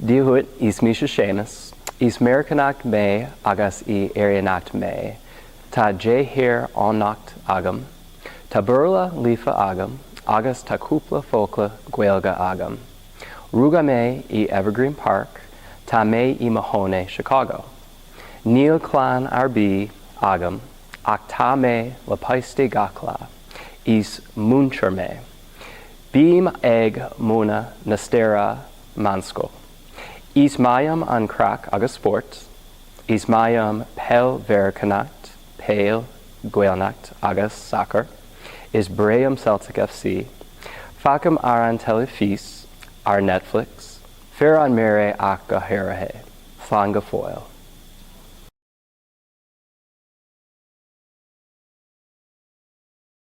Dia dhuit, is mise Séamus. Is Meiriceánach mé agus is Éireannach mé. Tá dé-shaoránacht agam. Tá Béarla líofa agam agus tá cúpla focal Gaeilge agam. Rugadh mé i Evergreen Park, tá mé i mo chónaí Chicago. Níl clann ar bith agam ach tá mé le páistí gach lá. Is múinteoir mé. Bím ag múineadh na staire meánscoil. Is maith liom an craic agus spórt. Is maith liom peil Mheiriceánach, peil Ghaelach agus sacar. Is breá liom Celtic FC. Féachaim ar an teilifís, ar Netflix, fear an Mire ach go háirithe. Slán go fóill.